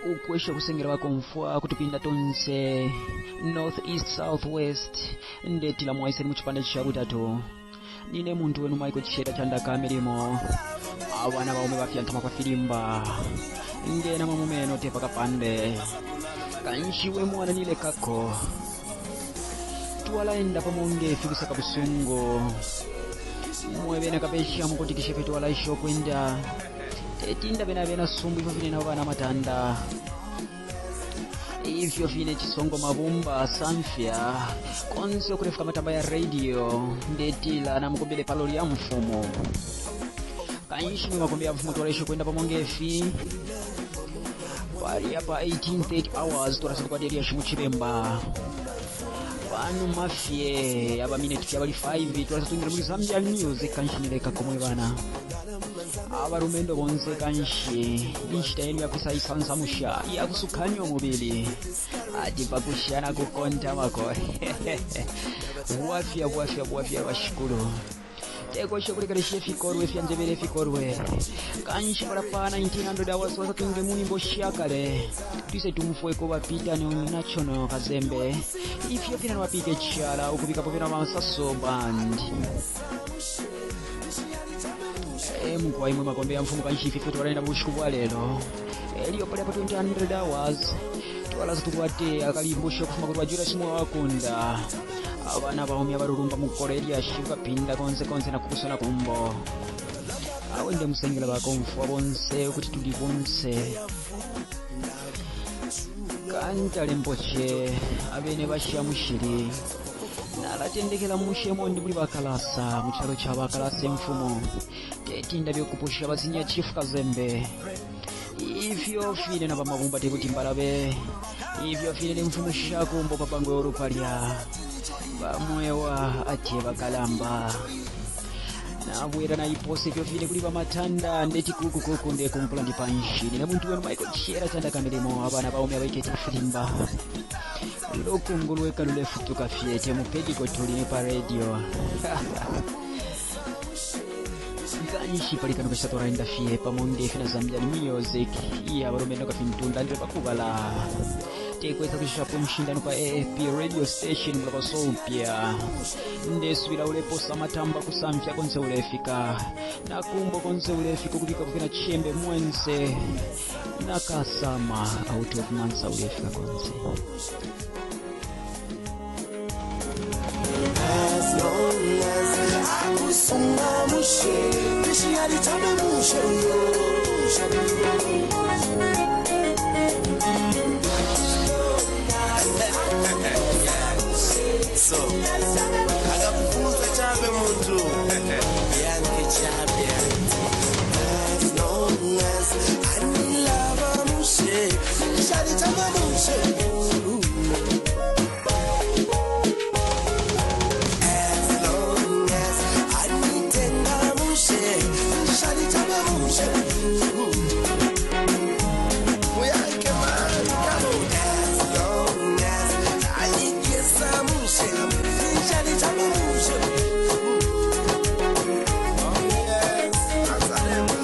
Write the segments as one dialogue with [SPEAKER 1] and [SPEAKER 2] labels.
[SPEAKER 1] Ukwesha ukusengela bakomfwa kutupinda tonse north east south west ndetila mwaiseni mu chipanda cha butatu nine muntu wenu Michael Chisheta chandaka milimo abana baume bafyantama kwa filimba ndena mwamumeno tepa kapande kanshiwe mwana nilekako twalaenda pamonge fikusaka busungu mwebena kapesha mukutikishe fe twalaisha okwenda tetinda bena bena sumbu ifyo fine nabo bana matanda ifyo fine chisongo mabumba samfya konse okulefuka matamba ya radio ndetila namukubile palo lya mfumo kanshi mwe ya mfumo twalaisha kwenda pamongefi pali apa 1830 hours twalasatukwadelia shimuchibemba panuma fye aba minute fye abali 5 twalasatungira muri Zambia Music kanshi nileka komwe bana abalumendo bonse kanshi inshita yenu yakwisa isansamusha yakusukanya omubili ati pakushana kukontamako bwafya bwafya bwafya bashikulu tekoshe kulekelesha efikorwe fyanjebele efikorwe kanshi palapa 1900 hours wasatunge munyimbo shakale twise tumfweko bapita nachono kazembe ifyo fina niwapike chala ukubikapo vina masaso band mukwa imwe makombe ya mfumo kanshi ifife twalaenda bushiku bwa lelo eliyo pali apa 2000 hours twalaza tukwate akalimbusha kufuma kuti wajula simwe wakunda abana baumya balulumba mukola elyashi ukapinda konse konse nakukusona kumbo awende musengela bakomfwa bonse kuti tuli bonse kantale mpoche abene basha mushili nalatendekela mushemo ndi buli bakalasa mu chalo cha bakalasa emfumo tetinda byokupusha basinya chifu kazembe ifyo fine na bamabumba tekuti mbalabe ifyo fine ni mfumu shakumbo papangwe olupalya bamwewa atye bakalamba nabwera naiposa ifyo fine kuli bamatanda ndeti kuku ndekumpula ndi panshi nine muntu wenu Michael Chera chanda kamilimo abana baume abaikete filimba lukungu lweka lulefutuka fyete mupediko tuli pa radio kanshi pali kano kashita twalaenda fye pamonge fina Zambian music iya balumendo kafintunda ndile pakubala tekwesa kushishapo nshindano pa AFP radio station mulapasopya ndesubila uleposa matamba kusamfya konse ulefika nakumbo konse ulefika ukubika kufina chembe mwense nakasama out of mansa ulefika konse
[SPEAKER 2] As long as akusunga mushe ndishiyalitambe mushe
[SPEAKER 3] So akakufunza chabe muntu yanke chabe
[SPEAKER 2] As long as anilava mushe ndishiyalitambe mushe As long as anitenga mushe ndishiyalitambe mushe
[SPEAKER 3] muyanke man come on
[SPEAKER 2] As long as anigesa mushe ndishiyalitambe mushe
[SPEAKER 3] oh yes azalema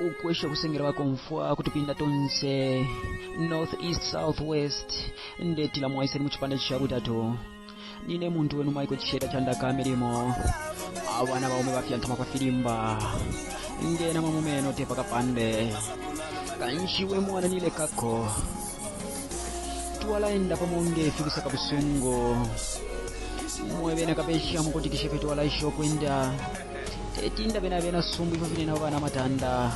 [SPEAKER 1] ukwesha kusengela bakomfwa kutupinda tonse north east south west ndetila mwaiseni mu chipanda cha butatu nine muntu wenu Michael Chisheta chandaka milimo abana baume bafyantama kwa filimba ndena mwamumeno tepa kapande kanshiwe mwana nilekako twalaenda pamonge fikusaka busungu mwebena kapesha mukutikishe fe twalaisha okwenda tetinda bena bena sumbu ifyo fine nabo bana matanda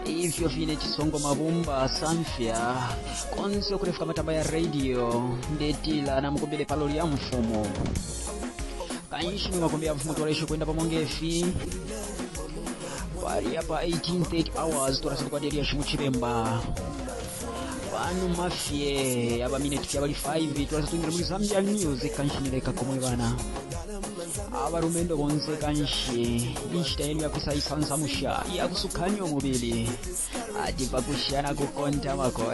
[SPEAKER 1] ifyo fine chisongo mabumba samfya konse okulefuka matamba ya radio ndetila namukubile palo lya mfumo kanshi mwe makombe ya mfumo twalaisha kwenda pamongefi pali apa 1830 hours twalasatukwadelia shimuchibemba Panuma fye abamineti fye abali 5 twalasa twingila muli Zambian Music kanshinileka komwe bana abalumendo bonse kanshi inshita yenu yakwisa isansamusha yakusukanya umubili ati pakushana kukontamako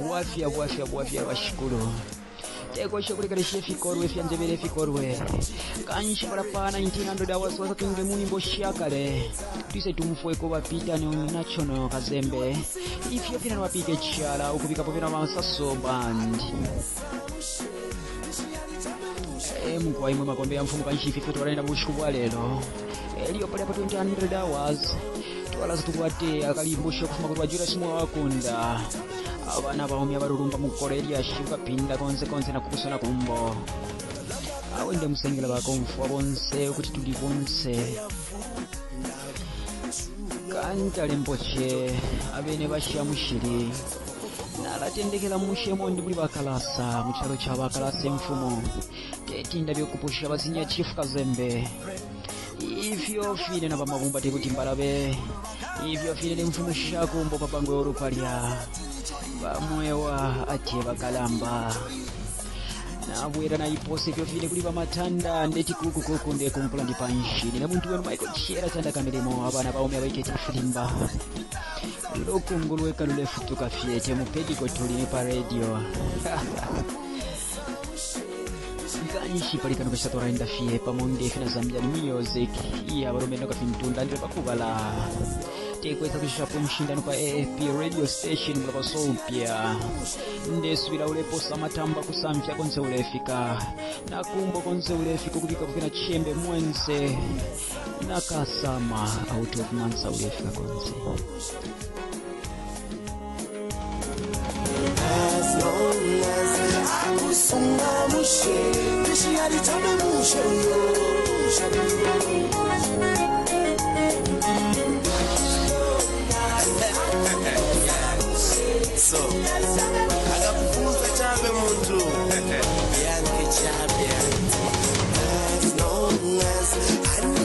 [SPEAKER 1] bwafya bwafya bwafya bashikulu tekoshe kulekelesha ifikolwe fyanjebele ifikolwe kanshi pala pa 1900 hours wasatunge munyimbo shakale twise tumfweko bapita nachono kazembe ifyo fina bapike chala ukubikapo vina masaso band mukwa imwe makombe ya mfumu kanshi ifi twalaenda bushiku bwa lero eliyo pali apa 2000 hours twalaza tukwate akalimbusho kufuma kuli Julius Mwakunda abana baumya balulumba mukukola elyashi ukapinda konse konse na kukusona kumbo awende musengela bakomfwa bonse ukuti tuli bonse kantale mpoche abene basha mushili nalatendekela mushemo ndi muli bakalasa muchalo cha bakalasa emfumo tetinda byokupusha basinya chifu kazembe ifyo fine na bamabumba tekuti mbalabe ifyo fine ni mfumu shakumbo papangwe olupalya bamwewa ate bakalamba nabwera naiposa ifyo fine kuli bamatanda ndeti kukukuku ndekumpula ndi panshi nine muntu wenu Michael Chera tanda kamilimo abana baume abaikete filimba lukungu lweka lulefutuka fyete mupediko tuli pa radio kanshi pali kano kashita twalaenda fye pamo nge fina Zambian Music iya balumendo kafintunda ndile pakubala tekweza kushishapo nshindano pa AFP radio station mulaba soupya ndesubila uleposa matamba kusamfya konse ulefika nakumbo konse ulefika ukubika kufina chembe mwense nakasama out of mansa ulefika konse.
[SPEAKER 2] As long as akusunga mushe ndishiyalitabe mushe yo.
[SPEAKER 3] So